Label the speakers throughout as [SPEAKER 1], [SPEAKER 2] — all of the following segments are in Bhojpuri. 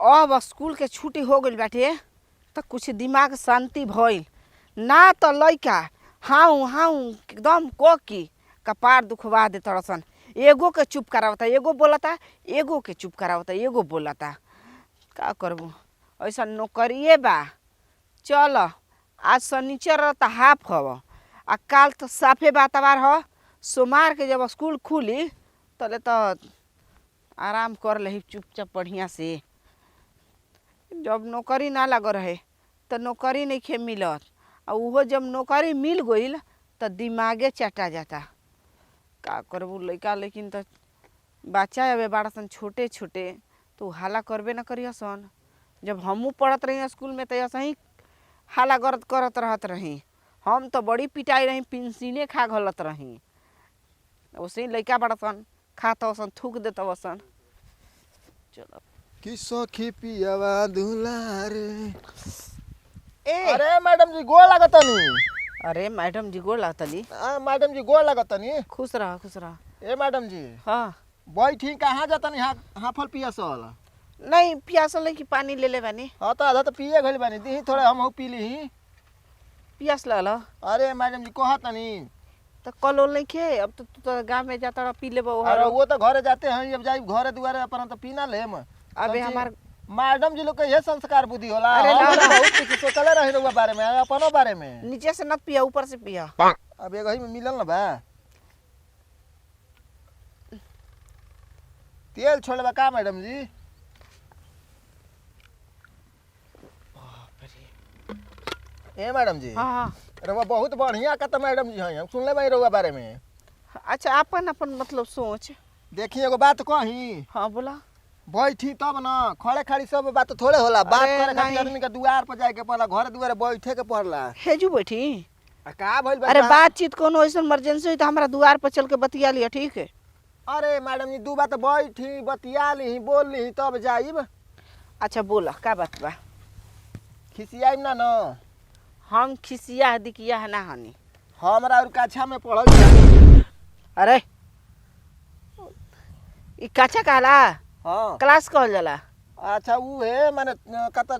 [SPEAKER 1] अब स्कूल के छुट्टी हो गइल बाटे त कुछ दिमाग शांति भइल ना त लइका हाँउ हाँउ एकदम क की कपार दुखवा दे तरसन। एगो के चुप करावता, एगो बोलता, एगो के चुप करावता, एगो बोलता। का करबू, ऐसा नौकरिए बा। चल आज शनिचर त हाफ हव आ काल त साफे बातवार ह। सोमवार के जब स्कूल खुली तले त आराम कर लही चुपचाप बढ़िया से। जब नौकरी ना लागल रहे त नौकरी नइखे मिलत आ उहो जब नौकरी मिल गईल त दिमागे चटा जाता। का करबू, लइका लेकिन त बच्चा अबे बाड़ा सन छोटे छोटे तो हाला करबे न करी सन। जब हमहू पढ़त रही स्कूल में त ऐसे हाला करत करत रहत रही। हम तो बड़ी पिटाई रही, पेंसिले खा गलत रही। वैसे ही लइका बड़ा सन खात सन थूक देत सन। चलो
[SPEAKER 2] कि सखी पियावा दुलारे।
[SPEAKER 1] ए
[SPEAKER 2] अरे मैडम जी गोड़ लागतनी।
[SPEAKER 1] अरे मैडम जी गोड़ लागतली।
[SPEAKER 2] आ मैडम जी गोड़ लागतनी।
[SPEAKER 1] खुश रह, खुश रह।
[SPEAKER 2] ए मैडम जी
[SPEAKER 1] हाँ
[SPEAKER 2] बैठी कहाँ जातनी? हाफल पियासल?
[SPEAKER 1] नहीं प्यासल नहीं कि पानी ले ले बानी।
[SPEAKER 2] हाँ तो आधा तो पिए गइल बानी, दीही थोड़ा हमहू पी लीही।
[SPEAKER 1] प्यास लगल ह?
[SPEAKER 2] अरे मैडम जी कहतनी
[SPEAKER 1] तो कल ओल नहीं खे अब तो तू तो गाँव में जाता रह पी लेबो।
[SPEAKER 2] अरे वो तो घरे जाते हैं, अब जाई घरे दुआरे अपन तो पीना लेम।
[SPEAKER 1] अबे हमार
[SPEAKER 2] मैडम जी लोग के ये संस्कार बुद्धि होला।
[SPEAKER 1] अरे
[SPEAKER 2] हम
[SPEAKER 1] ना, ना।
[SPEAKER 2] बहुत कुछ सोचले रही रउआ बारे में, अपनो बारे में।
[SPEAKER 1] नीचे से न पिया ऊपर से पिया।
[SPEAKER 2] अब एगो ही में मिलल ना बा। तेल छोड़बा का मैडम जी? ए मैडम जी
[SPEAKER 1] हाँ हाँ
[SPEAKER 2] रउआ बहुत बढ़िया का तो मैडम जी हैं, हम सुनले बानी रउआ बारे में।
[SPEAKER 1] अच्छा अपन अपन मतलब सोच।
[SPEAKER 2] देखी एगो बात कही।
[SPEAKER 1] हाँ बोला।
[SPEAKER 2] बैठी तब ना, खड़े खड़ी सब बात थोड़े होला। बात
[SPEAKER 1] अरे
[SPEAKER 2] करे खातिर
[SPEAKER 1] नहीं।
[SPEAKER 2] आदमी के दुआर पर जाए के पड़ला, घरे दुआरे बैठे के पड़ला।
[SPEAKER 1] हेजू बैठी।
[SPEAKER 2] आ का भइल बा?
[SPEAKER 1] अरे बातचीत कोनो ऐसा इमरजेंसी हुई तो हमारा दुआर पर चल के बतिया लिया, ठीक है?
[SPEAKER 2] अरे मैडम जी दू बात बैठी बतिया ली बोल ली तब जाइब।
[SPEAKER 1] अच्छा बोला का बात बा?
[SPEAKER 2] खिसियाइब ना न?
[SPEAKER 1] हम खिसिया दिकिया है ना हनी।
[SPEAKER 2] हमरा और कक्षा में पढ़ल जा।
[SPEAKER 1] अरे ई काचा कहला?
[SPEAKER 2] हाँ
[SPEAKER 1] क्लास कहल जाला।
[SPEAKER 2] अच्छा ऊ है माने कत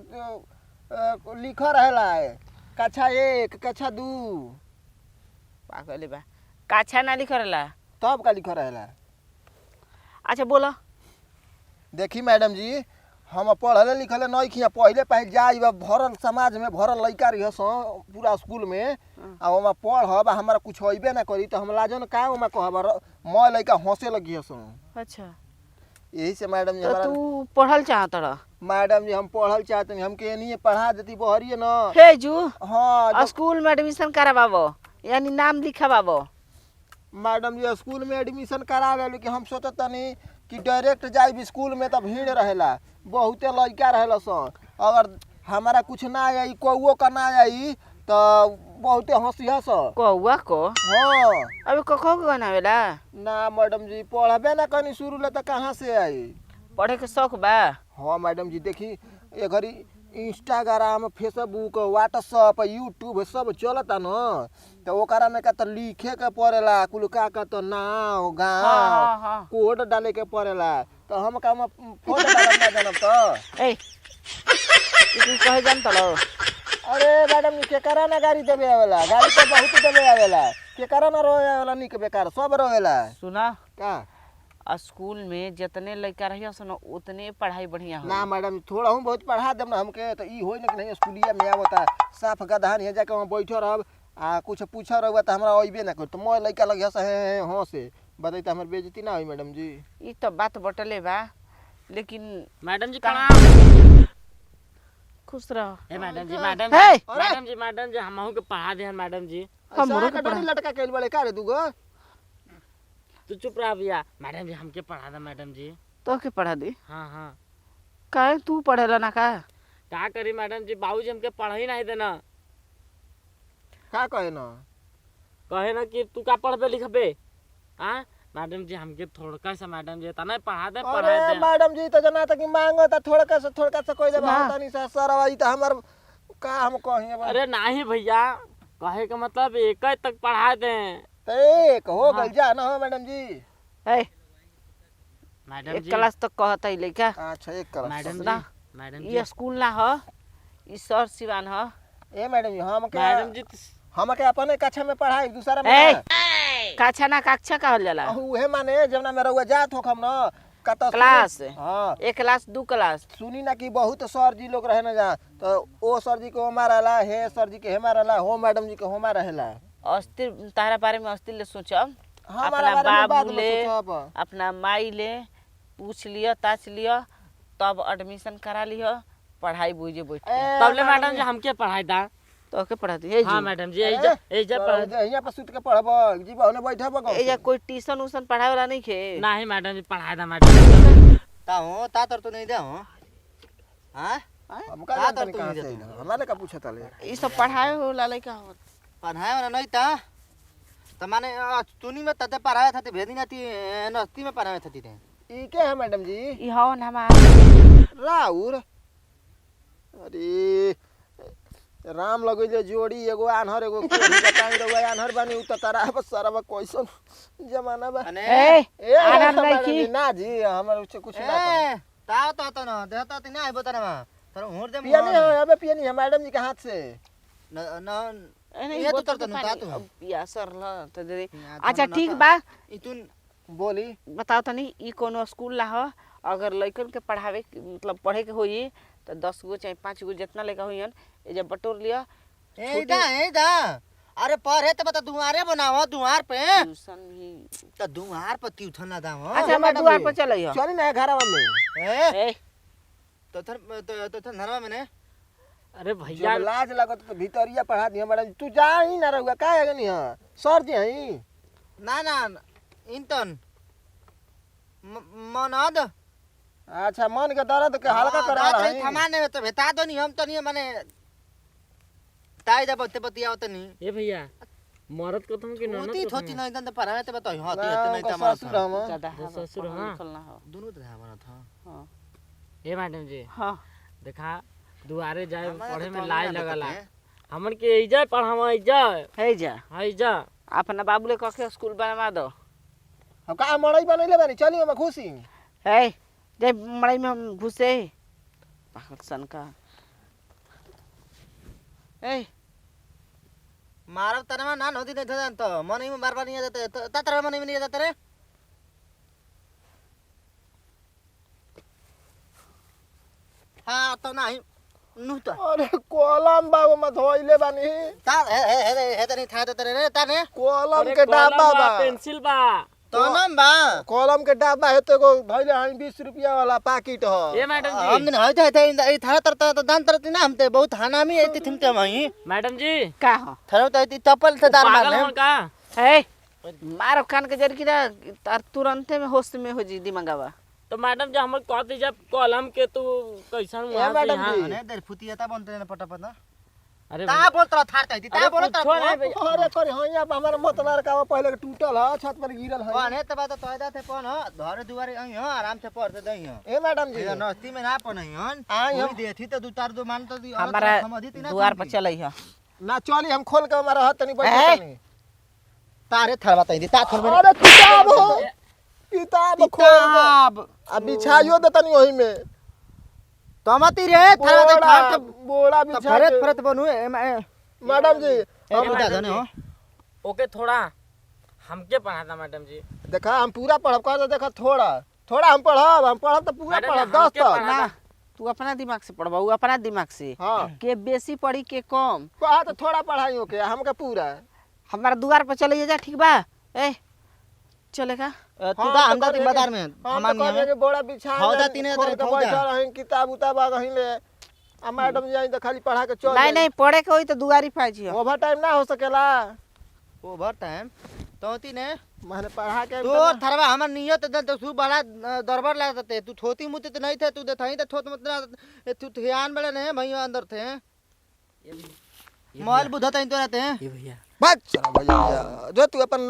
[SPEAKER 2] लिख रहेला है कक्षा एक कक्षा दू।
[SPEAKER 1] पागल बा, काछा ना लिख रहेला
[SPEAKER 2] तब का लिख रहेला?
[SPEAKER 1] अच्छा बोला।
[SPEAKER 2] देखी मैडम जी हम पढ़ले लिखले नहीं खिया, पहले पहले जाइब भरल समाज में भरल लइका रही सन पूरा स्कूल में आ ओमा पढ़ब हमरा कुछ अइबे ना करी तो हम लाजन का ओमा कहब मैं लइका हंसे लगी सन।
[SPEAKER 1] अच्छा
[SPEAKER 2] यही से मैडम जी
[SPEAKER 1] तो
[SPEAKER 2] हमारा
[SPEAKER 1] तू पढ़ल चाहत रह?
[SPEAKER 2] मैडम जी हम पढ़ल चाहतनी, हमके एनिए पढ़ा देती बहरिए न।
[SPEAKER 1] हेजू
[SPEAKER 2] हाँ
[SPEAKER 1] स्कूल में एडमिशन कराबाबो यानी नाम लिखाबाबो।
[SPEAKER 2] मैडम जी स्कूल में एडमिशन करा ले, लेकिन हम सोचतनी कि डायरेक्ट जाइब स्कूल में तो भीड़ रहेला, बहुते लइका रहेला सन। अगर हमारा कुछ ना आई कौओ का ना आई तो बहुते हंसी हंस।
[SPEAKER 1] कौआ को?
[SPEAKER 2] हाँ
[SPEAKER 1] अबे कखो के बनावेला?
[SPEAKER 2] ना मैडम जी पढ़बे ना कनी शुरू ले तो कहाँ से आई?
[SPEAKER 1] पढ़े के शौक बा?
[SPEAKER 2] हाँ मैडम जी देखी ए घड़ी इंस्टाग्राम फेसबुक व्हाट्सअप यूट्यूब सब चलता न, तो ओकरा में का तो लिखे के पड़ेला कुल का का तो नाव गाँव
[SPEAKER 1] हाँ, हाँ, हाँ।
[SPEAKER 2] कोड डाले के पड़ेला, तो हम का फोटो डालम ना जानब तो।
[SPEAKER 1] ए तू कहे जानत लो?
[SPEAKER 2] अरे मैडम जी केकरा ना गाड़ी देवे आवेला, गाड़ी तो बहुत देवे आवेला, केकरा ना रोए आवेला निक बेकार सब रोएला।
[SPEAKER 1] सुना
[SPEAKER 2] का
[SPEAKER 1] स्कूल में जितने लड़का रही सन उतने पढ़ाई बढ़िया हो।
[SPEAKER 2] ना मैडम थोड़ा हूँ बहुत पढ़ा देब ना हमके तो ई होई ना कि नहीं स्कूलिया में आवता साफ गधा नहीं जाके वहाँ बैठो रहब आ कुछ पूछा रहुआ तो हमरा अइबे ना कर तो मैं लइका लग हंस हे हे से बताई तो हमर बेइज्जती ना होई मैडम जी।
[SPEAKER 1] ई तो बात बटले बा लेकिन
[SPEAKER 3] मैडम जी प्रणाम।
[SPEAKER 1] खुश रह।
[SPEAKER 3] ए मैडम जी मैडम जी
[SPEAKER 1] हे
[SPEAKER 3] मैडम जी मैडम जी हमहू के पढ़ा दे मैडम जी।
[SPEAKER 1] हमरो के
[SPEAKER 2] डोरी
[SPEAKER 1] पढ़ा।
[SPEAKER 2] लटका के बड़े का रे दुगो?
[SPEAKER 3] तू चुप रह भैया। मैडम जी हमके पढ़ा दे मैडम जी।
[SPEAKER 1] तो के पढ़ा दी?
[SPEAKER 3] हाँ हाँ।
[SPEAKER 1] काहे तू पढ़ेला ना का?
[SPEAKER 3] का करी मैडम जी बाबूजी हमके पढ़ ही नहीं देना।
[SPEAKER 2] का कहे ना?
[SPEAKER 3] कहे ना कि तू का पढ़बे लिखबे। हाँ मैडम जी हमके थोड़का सा मैडम जी तना पढ़ा दे पढ़ा
[SPEAKER 2] अरे
[SPEAKER 3] दे।
[SPEAKER 2] मैडम जी तो जना तक मांगो त थोड़का सा कह दे तनी सा सर ई त हमर का हम कही।
[SPEAKER 3] अरे नहीं भैया कहे का मतलब एक तक पढ़ा दे।
[SPEAKER 2] तो एक हो गइल जा ना हो मैडम जी।
[SPEAKER 1] ए
[SPEAKER 3] मैडम
[SPEAKER 1] एक
[SPEAKER 3] जी
[SPEAKER 1] क्लास तक कहता है लइका।
[SPEAKER 2] अच्छा एक क्लास
[SPEAKER 3] मैडम
[SPEAKER 1] ना।
[SPEAKER 3] जी मैडम जी
[SPEAKER 1] ये स्कूल ना ह, ई सर सिवान ह।
[SPEAKER 2] ए मैडम जी, हम के
[SPEAKER 3] मैडम जी
[SPEAKER 2] हम के अपने कक्षा में पढ़ाई दूसरा में
[SPEAKER 1] ए
[SPEAKER 2] ना।
[SPEAKER 1] कक्षा ना कक्षा कहल जाला।
[SPEAKER 2] उहे माने जवना में रउआ जात होखम न कत
[SPEAKER 1] क्लास।
[SPEAKER 2] हां
[SPEAKER 1] एक क्लास दू क्लास।
[SPEAKER 2] सुनी ना कि बहुत सर जी लोग रहे ना जा, तो ओ सर जी को ओमा रहला, हे सर जी के हेमा रहला, हो मैडम जी के होमा रहेला।
[SPEAKER 1] अस्थिर तारा बारे में अस्थिर ले सोचब।
[SPEAKER 2] हमारा
[SPEAKER 1] अपना
[SPEAKER 2] बारे में बाद
[SPEAKER 1] बाबू
[SPEAKER 2] में
[SPEAKER 1] ले
[SPEAKER 2] सोचब।
[SPEAKER 1] अपना माई ले पूछ लियो ताछ लियो तब एडमिशन करा लियो, पढ़ाई बुझे बैठ के।
[SPEAKER 2] ए,
[SPEAKER 3] तबले मैडम जी हमके पढ़ाई दा।
[SPEAKER 1] तो के पढ़ाती है
[SPEAKER 3] हाँ
[SPEAKER 1] जी?
[SPEAKER 3] मैडम जी एजा एजा पढ़
[SPEAKER 2] यहाँ पर सुत के पढ़ब जी बहुने बैठब गौ।
[SPEAKER 1] एजा कोई ट्यूशन उशन पढ़ावे वाला नहीं खे?
[SPEAKER 3] नहीं मैडम जी पढ़ाई दा मैडम जी।
[SPEAKER 4] ता हो ता तर तो नहीं दे हो। हां
[SPEAKER 2] हम का
[SPEAKER 4] का
[SPEAKER 2] जानत
[SPEAKER 4] तर
[SPEAKER 2] नहीं
[SPEAKER 4] तू
[SPEAKER 2] कहां
[SPEAKER 4] नहीं
[SPEAKER 2] से
[SPEAKER 4] जात
[SPEAKER 2] आइल। हमारे का पूछत ले
[SPEAKER 1] ई सब पढ़ावे होला लइका हो।
[SPEAKER 4] पढ़ाए वाला नहीं ता त माने तुनी में तते पढ़ाए था ते भेदी ना ती नस्ती में पढ़ाए था ती ते।
[SPEAKER 2] ई के है मैडम जी?
[SPEAKER 1] ई हवन हमार
[SPEAKER 2] राउर। अरे राम लगैले जोड़ी एगो आन्हर एगो कोढ़ी बताई रउआ आन्हर बानी उ त तारा बस सारा बा कैसन जमाना बा।
[SPEAKER 4] अने
[SPEAKER 1] ए
[SPEAKER 2] ए
[SPEAKER 1] आन्हर
[SPEAKER 2] मैडम
[SPEAKER 1] नहीं की?
[SPEAKER 2] जी, ना जी हमर उससे कुछ ना कहो।
[SPEAKER 4] ए ता तो त न देहता ती ना आइबो तना मा तर होर दे
[SPEAKER 2] पिया नहीं है अबे पिया नहीं है मैडम जी के हाथ से।
[SPEAKER 4] न न
[SPEAKER 1] ए, नहीं,
[SPEAKER 4] ये तो
[SPEAKER 1] बोतल
[SPEAKER 4] तर
[SPEAKER 1] के
[SPEAKER 4] तनु ता
[SPEAKER 1] पानी,
[SPEAKER 4] तू।
[SPEAKER 1] अब पियासर ल त दे दे।
[SPEAKER 4] यहाँ
[SPEAKER 1] अच्छा
[SPEAKER 4] धन न
[SPEAKER 1] ठीक
[SPEAKER 4] ता।
[SPEAKER 1] बा।
[SPEAKER 4] ई तुन
[SPEAKER 2] बोली
[SPEAKER 1] बताओ तनी ई कोनो स्कूल ला ह, अगर लइकन के पढ़ावे मतलब पढ़े के होई त 10 गो चाहे 5 गो जितना लइका होईन एजा बटोर लिया।
[SPEAKER 4] ए दा ए दा अरे पढ़े त बता दुआरे बनाव दुआर पे
[SPEAKER 1] ट्यूशन भी
[SPEAKER 4] त दुआर पर ट्यूशन ना दाव।
[SPEAKER 1] अच्छा हमार
[SPEAKER 2] मैडम
[SPEAKER 1] दुआर
[SPEAKER 2] जी।
[SPEAKER 1] पर चलई ह।
[SPEAKER 2] चली ना घरवा में।
[SPEAKER 4] ए
[SPEAKER 1] ए
[SPEAKER 4] तो थर तो थर नरवा में ने
[SPEAKER 3] अरे भैया
[SPEAKER 2] जब लाज लागत तो भीतरिया पढ़ा दिया मैडम जी। तू जा ही ना रहुआ का है नहीं है सर जी हई
[SPEAKER 4] ना ना इंटन मनद
[SPEAKER 2] अच्छा मन के दर्द के हल्का
[SPEAKER 4] हाँ,
[SPEAKER 2] करा
[SPEAKER 4] दाँत
[SPEAKER 2] रहा
[SPEAKER 4] रही थमा ने तो भेता दो नहीं हम तो नहीं माने ताई दे बते बतियाओ तो नहीं
[SPEAKER 3] ए भैया मरद को तुम कि ननद
[SPEAKER 4] होती
[SPEAKER 3] को
[SPEAKER 4] थोती
[SPEAKER 3] तुम?
[SPEAKER 4] नहीं तो पढ़ावे तो बताओ होती होती नहीं
[SPEAKER 2] ना
[SPEAKER 4] तमारा
[SPEAKER 2] ससुर हम
[SPEAKER 1] ज्यादा
[SPEAKER 3] जो ससुर,
[SPEAKER 1] पढ़ल
[SPEAKER 3] हाँ।
[SPEAKER 1] लिखल ना हो।
[SPEAKER 4] दोनों तो हमारा था।
[SPEAKER 1] हाँ
[SPEAKER 3] ए मैडम जी
[SPEAKER 1] हाँ
[SPEAKER 3] देखा दुआरे जाए
[SPEAKER 4] हमारा
[SPEAKER 3] पढ़े
[SPEAKER 4] तो
[SPEAKER 3] में
[SPEAKER 4] तोनी
[SPEAKER 3] लाज
[SPEAKER 4] ना
[SPEAKER 3] लगला।
[SPEAKER 4] बताते।
[SPEAKER 3] हमन के एजा पढ़ावा एजा
[SPEAKER 1] हे जा
[SPEAKER 3] हाँ एजा
[SPEAKER 1] अपना बाबू ले कह के स्कूल बनवा दो।
[SPEAKER 2] हम का मड़ई बनैले बानी चली हम खुशी।
[SPEAKER 1] हे जे मड़ई में हम घुसे पागल सन का। ए
[SPEAKER 4] मारब तनमा ना नदी नहीं था तो मन ही में बार बार नहीं जाते ता तरह मन में नहीं जाते रे। हाँ तो नहीं नु तो
[SPEAKER 2] अरे कलम बाबू में धोइले बानी
[SPEAKER 4] ता हे हे हे हे तो नहीं था तो रे ता ने
[SPEAKER 2] कलम
[SPEAKER 3] अरे
[SPEAKER 2] के
[SPEAKER 3] कलम
[SPEAKER 2] डब्बा बा
[SPEAKER 3] पेंसिल बा
[SPEAKER 4] तनम बा
[SPEAKER 2] कलम के डब्बा है तो एगो धइले हई 20 रुपया वाला पाकिट ह।
[SPEAKER 3] ए मैडम
[SPEAKER 4] हम
[SPEAKER 3] जी
[SPEAKER 4] दिन होय थे ई थारा तर त दान तर ना हम ते बहुत हानामी एती थिम ते वही
[SPEAKER 3] मैडम जी
[SPEAKER 1] का हो?
[SPEAKER 4] थरो त एती चप्पल से दार
[SPEAKER 3] पागल
[SPEAKER 4] मारले
[SPEAKER 3] हन का?
[SPEAKER 1] ए मारो कान के जर की ना तार तुरंते में होश में हो जी दिमागवा।
[SPEAKER 3] तो मैडम जी हमर कह दी जब कलम के तू कैसन
[SPEAKER 2] ए
[SPEAKER 3] वहां से
[SPEAKER 2] मैडम
[SPEAKER 3] यहाँ
[SPEAKER 2] जी।
[SPEAKER 4] अने देर फुतियता बनते ना पटापट ना
[SPEAKER 3] अरे
[SPEAKER 4] ता बोल तर थार त ता
[SPEAKER 3] अरे
[SPEAKER 4] बोल तर
[SPEAKER 3] पूछो नहीं भैया।
[SPEAKER 2] अरे कर हई अब हमार मत लड़का पहले के टूटल ह छत पर गिरल है।
[SPEAKER 4] पन हे त बात तो थे पन ह धरे दुआरे आई ह आराम से पढ़ते दई ह
[SPEAKER 2] ए मैडम जी
[SPEAKER 4] ये नस्ती में ना पन हन
[SPEAKER 2] आई हम।
[SPEAKER 4] कोई देथी त दू चार दो मान तो दी
[SPEAKER 1] हमारा दुआर पर चलई ह।
[SPEAKER 2] ना चली हम खोल के हमारा हाथ तनी
[SPEAKER 1] ए!
[SPEAKER 2] बैठ तनी।
[SPEAKER 4] तारे थरवा तई ता थरवा
[SPEAKER 2] अरे किताब हो किताब खोल के
[SPEAKER 4] किताब
[SPEAKER 2] आ बिछाइयो दे तनी ओही में
[SPEAKER 4] तमती रे थरवा तई
[SPEAKER 2] बोरा
[SPEAKER 4] थार
[SPEAKER 2] बोरा
[SPEAKER 4] त
[SPEAKER 2] बिछा
[SPEAKER 4] फरत
[SPEAKER 2] के।
[SPEAKER 4] फरत बनू ए
[SPEAKER 2] मैडम जी
[SPEAKER 4] ए
[SPEAKER 2] हम
[SPEAKER 4] बुदा धने हो
[SPEAKER 3] ओके थोड़ा हमके पढ़ा था मैडम जी।
[SPEAKER 2] देखा हम पूरा पढ़ब कह दे देखा थोड़ा थोड़ा हम पढ़ब तो पूरा
[SPEAKER 3] मैडम
[SPEAKER 2] पढ़ब
[SPEAKER 3] जी,
[SPEAKER 2] 10
[SPEAKER 3] हमके
[SPEAKER 2] तक
[SPEAKER 3] पढ़ा
[SPEAKER 1] ना तू अपना दिमाग से पढ़बा उ अपना दिमाग से।
[SPEAKER 2] हाँ
[SPEAKER 1] के बेसी पढ़ी के कम।
[SPEAKER 2] कहा तो थोड़ा पढ़ाई ओके हमके पूरा।
[SPEAKER 1] हमारा दुआर पर चले जा ठीक बा। ए चलेगा
[SPEAKER 4] तू दा हम दा बाजार में
[SPEAKER 2] हम तो
[SPEAKER 4] हमान
[SPEAKER 2] कहलिए कि बोरा बिछा
[SPEAKER 4] हौदा तीन
[SPEAKER 2] खोल
[SPEAKER 4] हजार
[SPEAKER 2] के
[SPEAKER 4] हौदा।
[SPEAKER 2] बैठल हई किताब उताब आ गई ले आ मैडम जी आई तो खाली पढ़ा के चल
[SPEAKER 1] नहीं नहीं पढ़े के होई तो दुआरी पाई जी।
[SPEAKER 2] ओवर टाइम ना हो सकेला।
[SPEAKER 4] ओवर टाइम तोती ने
[SPEAKER 2] माने पढ़ा के
[SPEAKER 4] तोर थरवा हमर नियत दे तो सु बड़ा दरबार लागते तू थोती मुती तो नहीं थे तू देथई त थोत मत ना तू ध्यान बड़े ने भैया अंदर थे मोबाइल बुधत तो रहते
[SPEAKER 3] ए भैया
[SPEAKER 2] बस चलो भैया जो तू अपन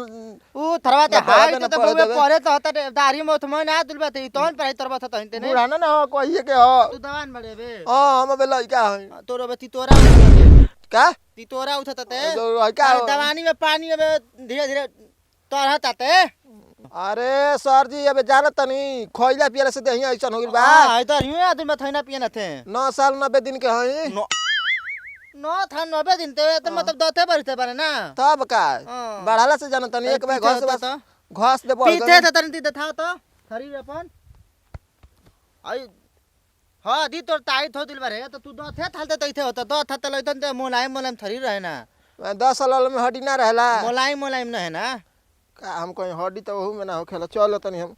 [SPEAKER 4] ऊ थरवा ते
[SPEAKER 2] ना पढ़े
[SPEAKER 4] हाय
[SPEAKER 2] ना
[SPEAKER 4] तो
[SPEAKER 2] पढ़े
[SPEAKER 4] बउवे
[SPEAKER 2] देवे।
[SPEAKER 4] पढ़े तो हता दाढ़ी में उथमय ना दुल बाते तौन पढ़ाई तरबा था तहिन ते ने
[SPEAKER 2] बूढ़ा ना ना हो कहिए के हो।
[SPEAKER 4] तू दवान बड़े बे
[SPEAKER 2] हां हम अबे लइका हई
[SPEAKER 4] तोर अबे तितोरा उठत
[SPEAKER 2] का
[SPEAKER 4] तितोरा उठत ते
[SPEAKER 2] जो लइका हो।
[SPEAKER 4] दवानी में पानी अबे धीरे धीरे तरहत आते।
[SPEAKER 2] अरे सर जी अबे जानत तनी खइला पियला से देहिया ऐसन हो गइल बा।
[SPEAKER 4] हां इधर यूं आदमी में थैना पिए ना थे।
[SPEAKER 2] 9 साल 90 दिन के हई।
[SPEAKER 4] नौ नौ था 90 दिन ते तो मतलब दथे बरस बारे ना।
[SPEAKER 2] तब का
[SPEAKER 4] हाँ।
[SPEAKER 2] बढ़ाला से जानत तनी एक बार
[SPEAKER 4] पीछे
[SPEAKER 2] घस
[SPEAKER 4] होता
[SPEAKER 2] बस
[SPEAKER 4] तो?
[SPEAKER 2] घस दे बढ़
[SPEAKER 4] पीछे
[SPEAKER 2] गइल।
[SPEAKER 4] तो तनी दी था तो शरीर अपन आई हाँ दी तोर ताई थो दिल बारे तो तू दथे थालते तैथे होता the था त लइतन ते मोलायम मोलायम थरी रहे ना।
[SPEAKER 2] 10 साल वाला में हड्डी ना रहेला।
[SPEAKER 4] मोलायम मोलायम ना है ना।
[SPEAKER 2] का हम कहीं हड्डी तो ओहू में ना होखेला। चलो तनी हम